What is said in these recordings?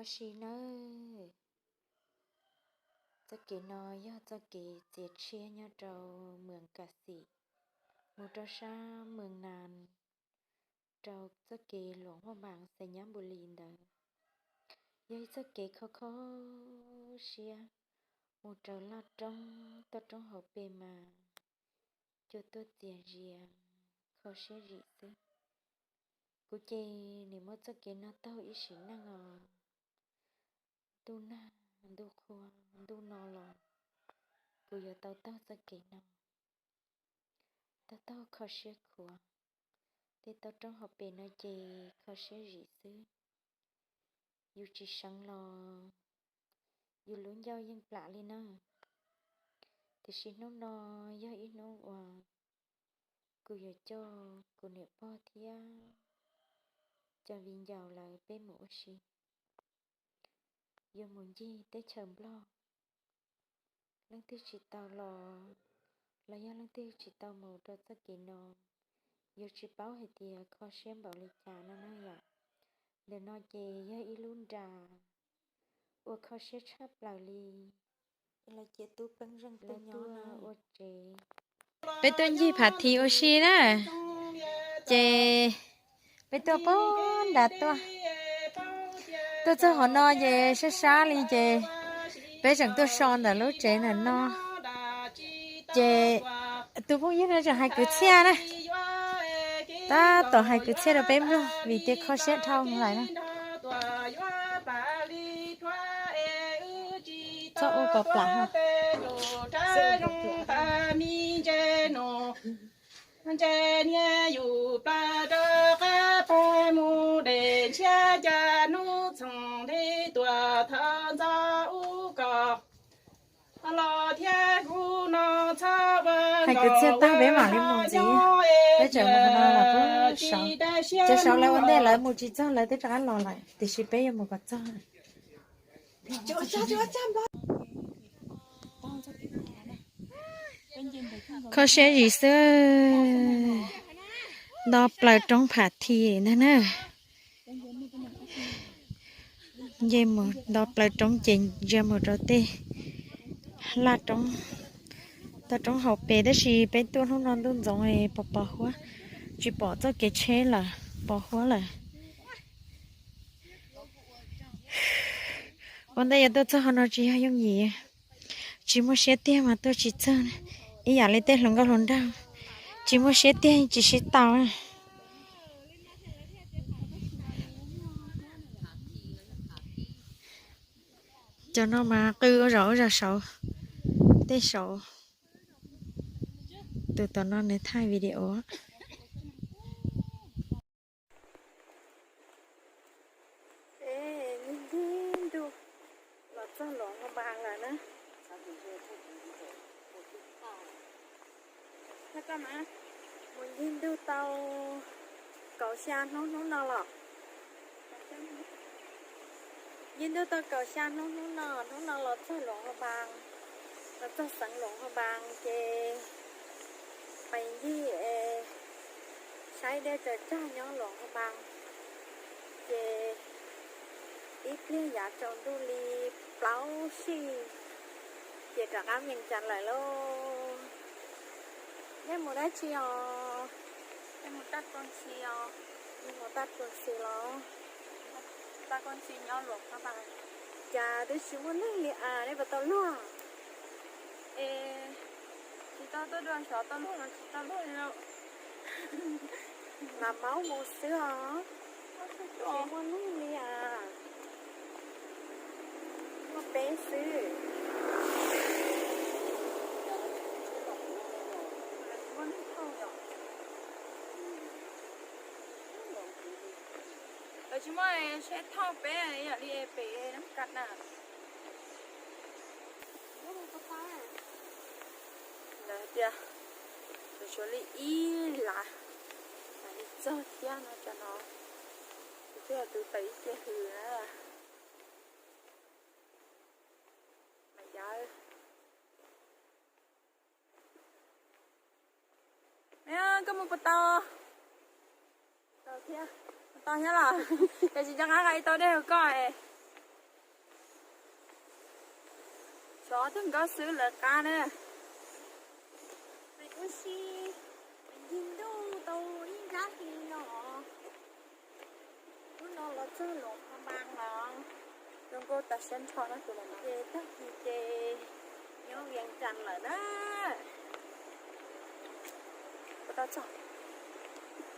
Ua si nawb, txoj kev no yog txoj kev txiav tshiab nyob rau Mees Kas Xim mus rau sab Mees Nas, rau txoj kev Luam Huaj Npas Xais Nyab Npus Lis ntawd. Yog ib txoj kev kho kho siab mus rau Laj Roob, toj roob hauv pes mas cua tuaj txias zias, kho siab zim xwb. Kuv ces nim muab txoj kev no taug ib sim neej os. Ntuj nag, ntuj qhua, ntuj no los kuv yuav tau taug txoj kev no, taug taug kho siab khuav. Tej toj roob hauv pes no ces kho siab zim xwb. Yus tsis seev los yus lub ncauj yeej plam li na. Tiam sis hnub no yog ib hnub uas kuv yuav coj kuv niam pog thiab cov viv ncaus lawv peb mus ua si, yuav mus ncig teb chaws Nplog. Leej twg tsis tau los, los yog leej twg tsis tau mus rau txoj kev no, yuav tsis paub hais tias kho siab npaum li cas no na yom. Ntawm no ces yog ib lub nra uas kho siab tshaj plaws li. Lawv cia tub peeb zeej tuaj nyob ua tsev. Peb tuaj ncig Phav Thi ua si na, ces peb tuaj poob nra tuaj. Tuaj txog hauv no ces sab sab li ces peb tseem tuaj so ntawm lub tsev ntawm no. Ces tus phooj ywg no tseem hais kwv txhiaj na. Tab tom hais kwv txhiaj rau peb mloog vim tias kho siab dhau lawm na. Txhob ua kom plam. Ntse niag yus plas rov qab pais mus dej ntshiab, cas hnub txhoov nti tuaj thawj ntxov ub koj los thiab kuv no txhob ua. Hais kwv txhiaj tag peb mam li mus ntxiv. Peb tseem mus qhov no los kuj saud, ces saud lawv ua ntej lawv mus tsis txog lawv twb rov qab los lawm, tiam sis peb yuav mus kom txog. Kho siab zim xwb, nto plaws roob Phav Thi ntag na. Nce mus nto plaws roob ces ntsia mus rau tej laj roob, toj roob hauv pes, tab sis peb tuaj hnub no ntuj ntxoov pos pos huab, tsis pom txoj kev tsheb lawm, pos huab lawm. Ua ntej yuav tuaj txog qhov no tsis yog yooj yim, tsis muaj siab tiag mas tuaj tsis txog, ib yam li tej hluas nkauj hluas nraug, tsis muaj siab tiag tsis sib tau. Cov no mas qw ua zog ua zog saud, tej saud. Tus tom no nws thaij video. Ncig ncig ntuj los txog Luam Huaj Npas lawm na. Mus ncig ntug tau kaum xya hnub hnub no los. Ncig ntug tau kaum xya hnub hnub no, hnub no los txog Luam Huaj Npas, los txog xeev Luam Huaj Npas ces pais ncig es saib dej tsaws tsag nyob Luam Huaj Npas. Ces ib pliag yav tsaus ntuj li plaub sij ces rov qab Vees Cas lawm lauj. Nej mus dab tsi os? Nej mus taj kos ntxhi os? Nej mus taj kos ntxhi los? Taj kos ntxhi nyob Luam Huaj Npas. Cas twb tsis muaj neeg li as, nej puas tau luag? Es tsis tau tuaj dua xyov tau luag los tsis tau luag li lauj. Nqa maub mus xwb os. Tsis muaj neeg li as. Muaj peb xwb. Lawv tsis muaj seb thauj peb yam li pem Nab Kas na. Ntawd tias, tus suav li ib lav mam li txog thiab no, cov no kuv twb yog tus tawm ib ce hws na. Mas yawg, koj mus puas tau? Tau thiab los? Yog tsis coj qab nqa ib tau dej rau koj es. Tov tug nkauj xwb lawv qab na. Ua si, ncig ntuj tau ib nrab hli no. Hnub no los txog Luam Pha Npas lawm. Zoo nkauj tas siab nrho na tus no. Ces tag kis ces nyob Vias Cas lawm na. Puas tau txog?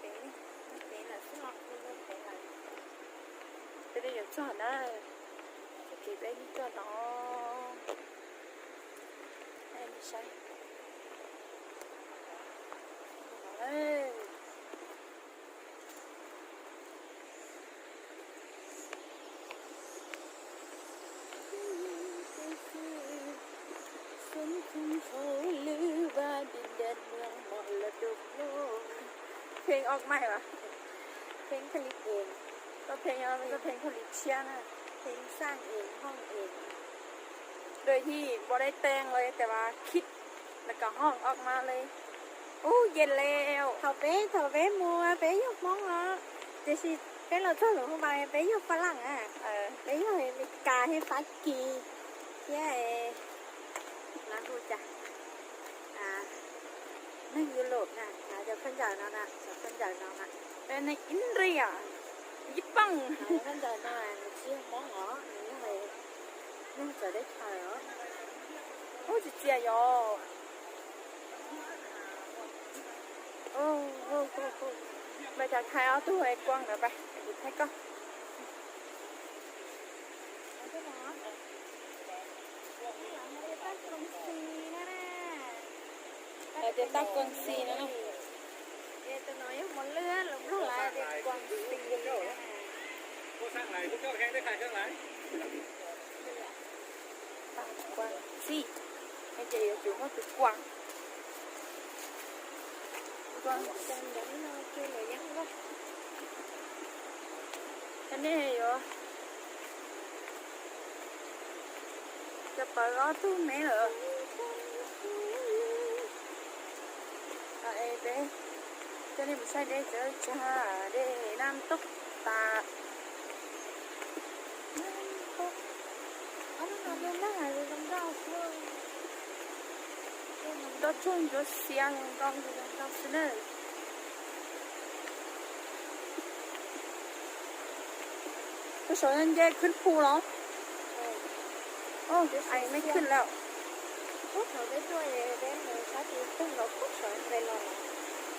Pem, pem lawm xwb los, pem lawm. Peb twb yuav txog na. Ces peb yeej tuaj no. Saib. Pheej ob maij as, pheej khaws li es, koj pheej, koj pheej khaws li tshiab na, pheej xaj es, hoob es. Dua ib npo dai teej los tias vas khib, lawv kom hoob ob maij li. Ub, ces li thaum peb, thaum peb mus peb yog Hmoob os, tiam sis peb los txog Luam Pha Npas peb yog Fab Laj na, peb yog Amelikas thiab Fab Kis thiab, lawv hu cas, neeg Europe na, cov khaub ncaws no na, cov khaub ncaws no na, neeg India, Nyij Pooj. Khaub ncaws no nws tsis yog Hmoob os, nws yog neeg txawv teb chaws os. Ub, tsis txias yom. Npaj cas thaij ob tug kuaj ntawd pais, kuv thaij koj. Lawv tias tag koog xi no na. Tus no yog mos lwj, lus Nplog lawv tias koog xi. Tag koog xi, ces yuav tsum muaj tus koog. Koog xi. Cov nej yuav cov pawv ob tug me lawm. Es peb coj nej mus saib dej tsav, dej Nam Tốc tas. Ntsuab tsuag ntsuab xiab zoo nkauj zoo nkauj xwb na. Tus saud nce khwb phu los? Ub, es me khwb lawm. Ub, thaum peb tuaj peb mus sab tid tug los kub sawv nqes los,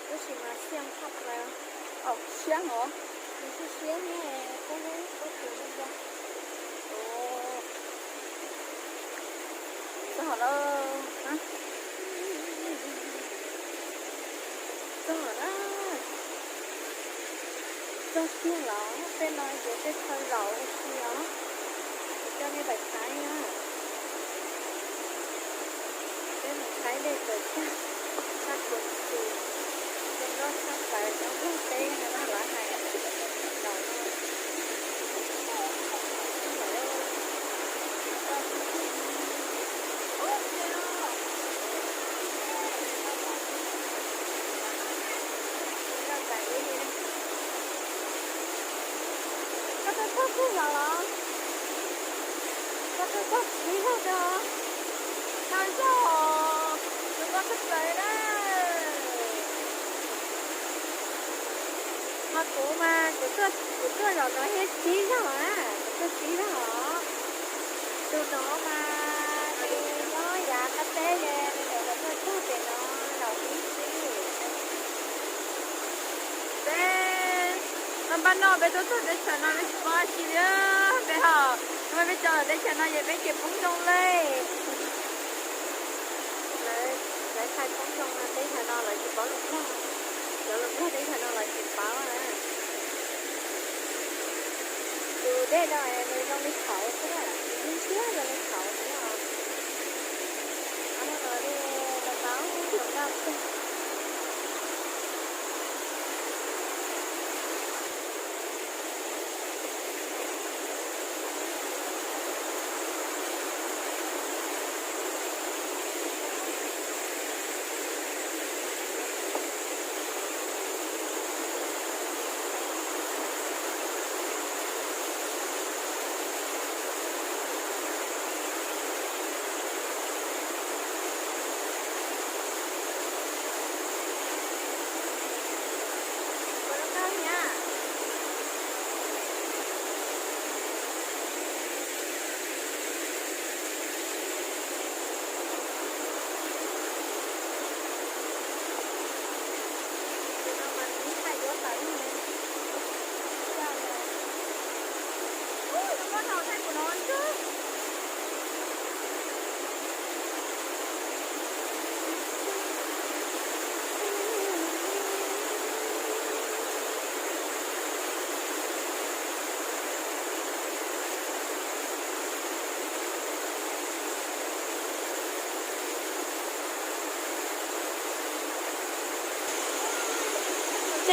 tab sis mas siab thaj plaws. Siab os. Nws siab siab thiab, kub lub kub tug zoo nkauj. Txog lawm. Txog lawm na. Txog kiag los peb no ces peb thawj zaum ua si os. Kuv coj nej pais saib na. Peb mus saib dej tawm tsag, tag koog xi, zoo nkauj tshaj plaws nyob Nplog teb no na lawv hais. Zaum no Koj tuaj txog txog zaum los? Koj tuaj txog tsis zaug no? Tau zaug, zoo nkauj tshaj plaws na. Ho kuv mas kuv tuaj, kuv tuaj zaum no thiab tsib zaug na, kuv tuaj tsib zaug os. Tus no mas nws nyob yav qab teb ces nws tau tuaj txog pem no zaum ib xwb. Peb, no npaj no peb tuaj txog teb chaws no peb tsis paub dab tsi li. Peb ho, no peb cov teb chaws no ces peb ces poob zoo li. Lawv, lawv thaij poob zoo no teb chaws no lawv tsis paub lus Nplog. Cov lus Nplog teb chaws no lawv tsis paub na. Tus dej no nws zoo li thaud xwb na, nws yeej siab zoo li thaud xwb os. Ob hnub no dej ntau ntau, zoo nkauj kawg.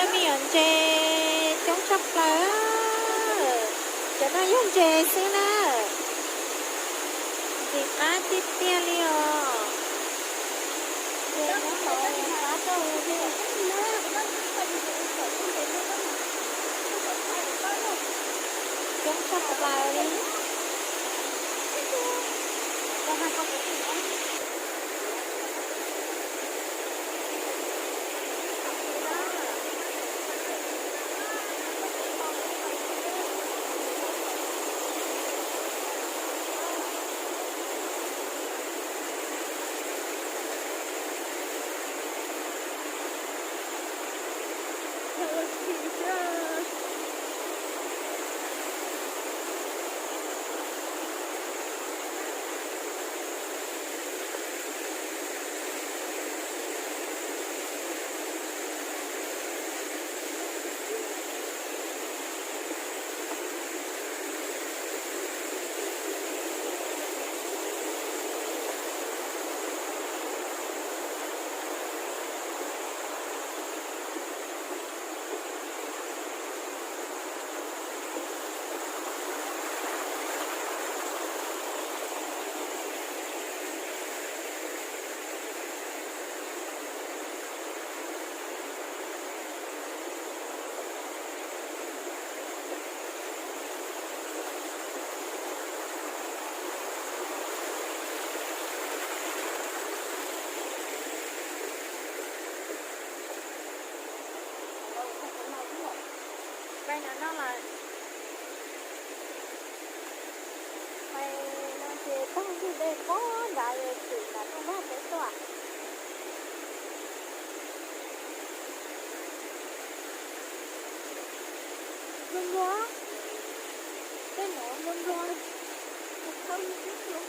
Me nyuam ntses coob tshaj plaws, cov no yog ntses xwb na, ntxim qab tiag tiag li os. Ntses nyob hauv qab rau thiab, coob tshaj plaws li. Peb no no lawm. Peb no ces taug ntug dej pob nrad es tshwm nram rooj vag peb tuaj. Nplua nplua, tej no nplua nplua, tus thawj nplua nplua.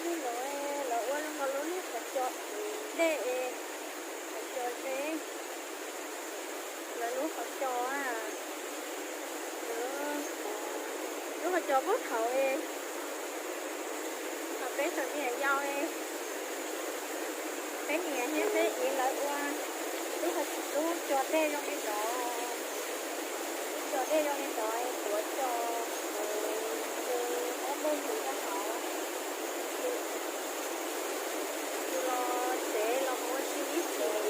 Lawv, lawv ua zoo nkaus lub niag qhov cos dej, qhov cos ze, lawv lub qhov cos, lub qhov cos puag thaum, thaum peb tseem me nyuam yaus, peb niam thiab peb txiv lawv ua lub, lub cos dej zoo li no, lub cos dej zoo li no, tuav cos, ces muab dej ntxiv rau hauv, ces los tsev los mus ua si ib chim,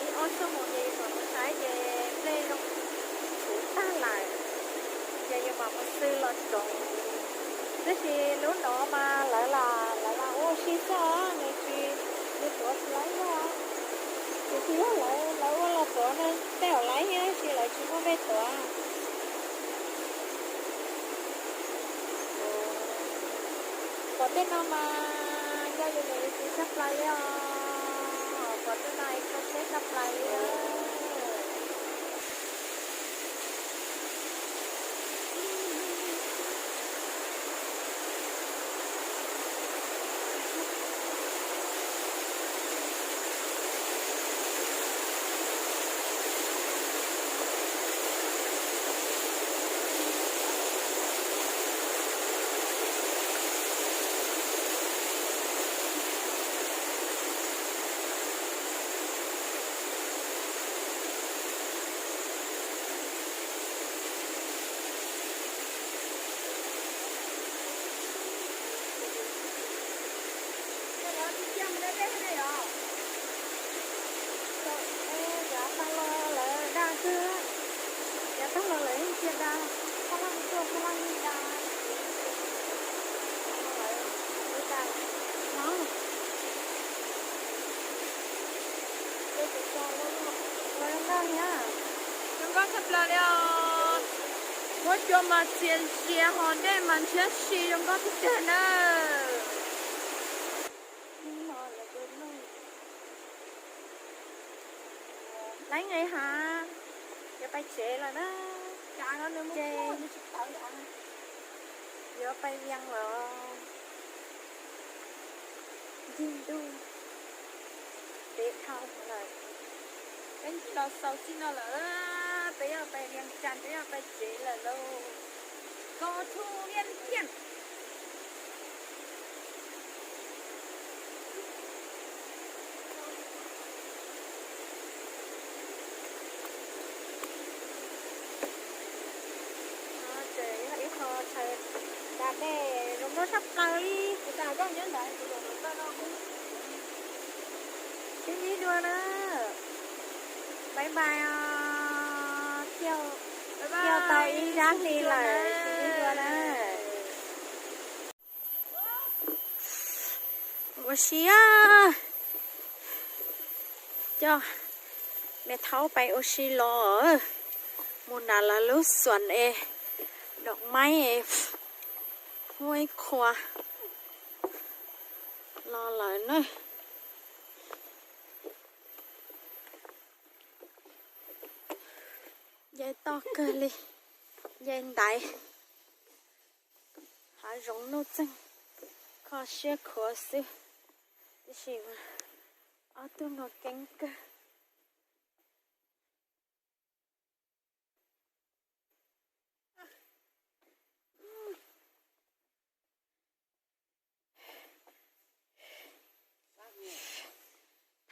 ib ob xuab moos ces mam mus saib ces nplej zoo puv tag lawm, ces yuav mam mus xwb los tsoov. Tab sis lub no mas lawv lam, lawv lam ua si xwb os, nws tsis, nws tuav tsis laib zog. Tiam sis yog lawv, lawv ua los tuav no tej zaum laib thiab, tab sis lawv tsis muaj nplej tuav. Pom tej no mas yog yus niam yus txiv tshaj plaws li os, pom tej no kho siab tshaj plaws li os. Yav tag los lawv dag kawg, yav tag los lawv yeej tsis dag, phab laj tuaj phab laj yeej dag, lawv dag no. Zoo nkauj thiab, zoo nkauj tshaj plaws li os. Muab cua mas txias zias, ho dej mas ntshiab si, zoo nkauj tiag tiag nawb. Leej es hav, yuav pais tsev lawm na. Ces yuav pais Vias lawm. Ncig ntuj ntev dhau lawm. Peb ncig los xaus txij no lawm, peb yuav pais Vias Cas, peb yuav pais tsev lawm lauj. Go thu Vias Cas. Zoo nkauj tshaj plaws li. Sib ntsib dua na. Bye bye os. Thiaj tau ib nrab hli lawm, sib ntsib dua na. Ua si, coj me thaub pais ua si los mus nram lawv lub xuam es, dom maib es, muaj ib qhua los lawm na. Nce toj kawg li, nce ntaiv, hav zoov nuj txeeg, kho siab khuav xwb, tiam sis mas ob tug no keeb kawg.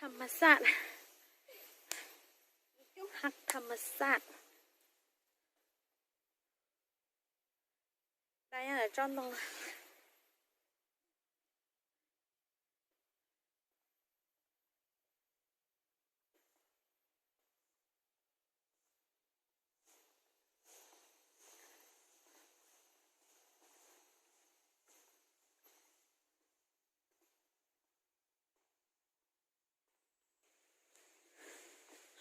Tham ma sad, hab tham ma sad. Dai nyob tsob ntoo.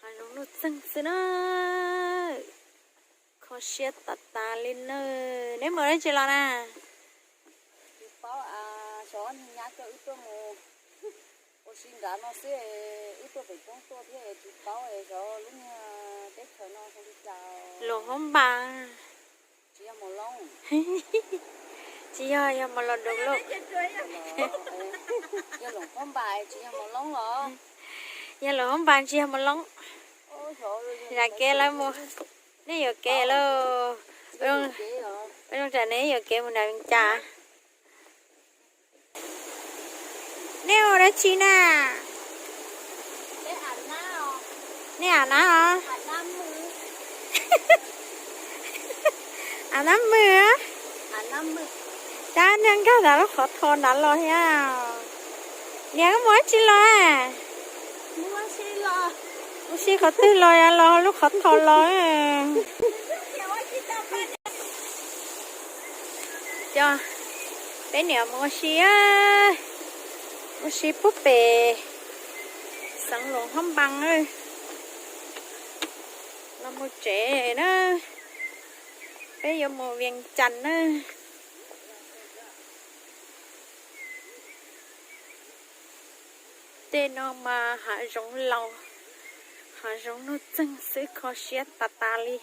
Hav zoov nuj txeeg xwb na. Kho siab tas tas li na. Neb mus dab tsi los na? Tsis paub, xyov ob niag nyab coj wb tuaj mus ua si nrad no xwb, wb tuaj pem roob tuaj thiab tsis paub xyov lub niag teb chaws no hu li cas. Luam Hmoob Npas. Tsis yog Mus Loob. Tsis yog, yog Mus Los Dum Loj. Yog Luam Hmoob Npas tsis yog Mus Loob los? Yog Luam Hmoob Npas tsis yog Mus Loob. Zam kev lawv mus. Nej yuam kev lauj. Ua zoo tsam nej yuam kev mus nram Vias Cas. Nej ua dab tsi na? Nej av nab os? Av nab mws. Tab niag nkag ntawm lub qhov tho ntawd los thiab. Niam, koj mus dab tsi los? Mus si qhov twg los, los lub qhov tho los. Cov, peb niam mus ua si, ua si puag pem xeev Luam Hmoob Npas. Los mus tsev na, peb yuav mus Vias Cas na. Tej no mas hav zoov laus, hav zoov nuj txeeg xwb, kho siab tas tas li.